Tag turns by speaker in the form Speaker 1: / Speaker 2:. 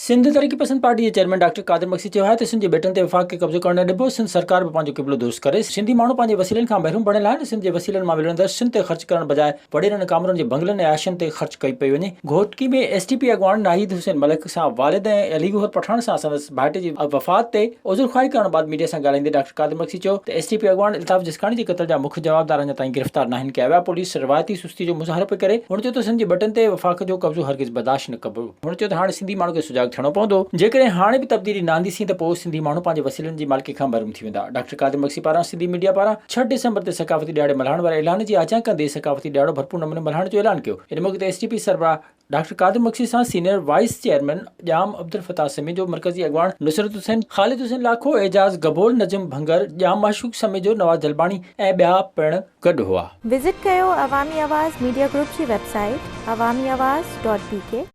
Speaker 1: سنڌ ترقي پسند پارٽي جي چيئرمين ڊاڪٽر قادر مگسي چيو آهي ته سنڌ جي ٻيٽن تي وفاق کي قبضو ڪرڻ نه ڏبو، سنڌ سرڪار به پنهنجو قبلو درست ڪري، سنڌي ماڻهو پنهنجي وسيلن کان محروم بڻيل آهن، سنڌ جي وسيلن مان ملندڙ سنڌ تي خرچ ڪرڻ بجاء وڏيرن ۽ ڪامورن جي بنگلن ۽ عياشين تي خرچ ڪئي پئي وڃي. گهوٽڪي ۾ ايس ٽي پي اڳواڻ ناهيد حسين ملڪ سان والد ۽ علي گوهر پٺاڻ سان سندس ڀائٽي جي وفات تي عذرخواهي ڪرڻ بعد ميڊيا سان ڳالهائيندي ڊاڪٽر قادر مگسي چيو ته ايس ٽي پي اڳواڻ الطاف جسڪاڻي جي قتل جا مک جوابدار اڃا تائين گرفتار ناهن ڪيا ويا، پوليس روايتي سستي جو مظاهرو پئي ڪري، هن چيو ته سنڌ جي ٻٽن تي وفاق جو قبضو هرگز برداشت نه ڪبو. هن چيو ته هاڻي سنڌي ماڻهن کي سجاڳ ٿيڻو پوندو، جيڪڏهن هاڻي به تبديلي نه آنديسين ته پوء سنڌي ماڻهو پنهنجي وسيلن جي مالڪي کان محروم ٿي ويندا. ڊاڪٽر قادر مگسي پاران سنڌي ميڊيا پاران ڇهه ڊسمبر تي ثقافتي ڏهاڙي ملهائڻ واري اعلان جي آجيان ڪندي ثقافتي ڏهاڙو ڀرپور نموني ملهائڻ جو اعلان ڪيو. ان موقعي تي ايس ٽي پي سربراهه ڊاڪٽر قادر مگسي سان senior vice chairman Jam Abdul Fattah Samejo, مرڪزي اڳواڻ نصرت حسين، خالد حسين لاکو، اعجاز گبول، نجم ڀنگر، ڄام معشوق سميجو، نواز جلباڻي ۽ ٻيا پڻ گڏ هئا.
Speaker 2: وزٽ ڪيو عوامي آواز ميڊيا گروپ جي website Awami Awaz dot B K.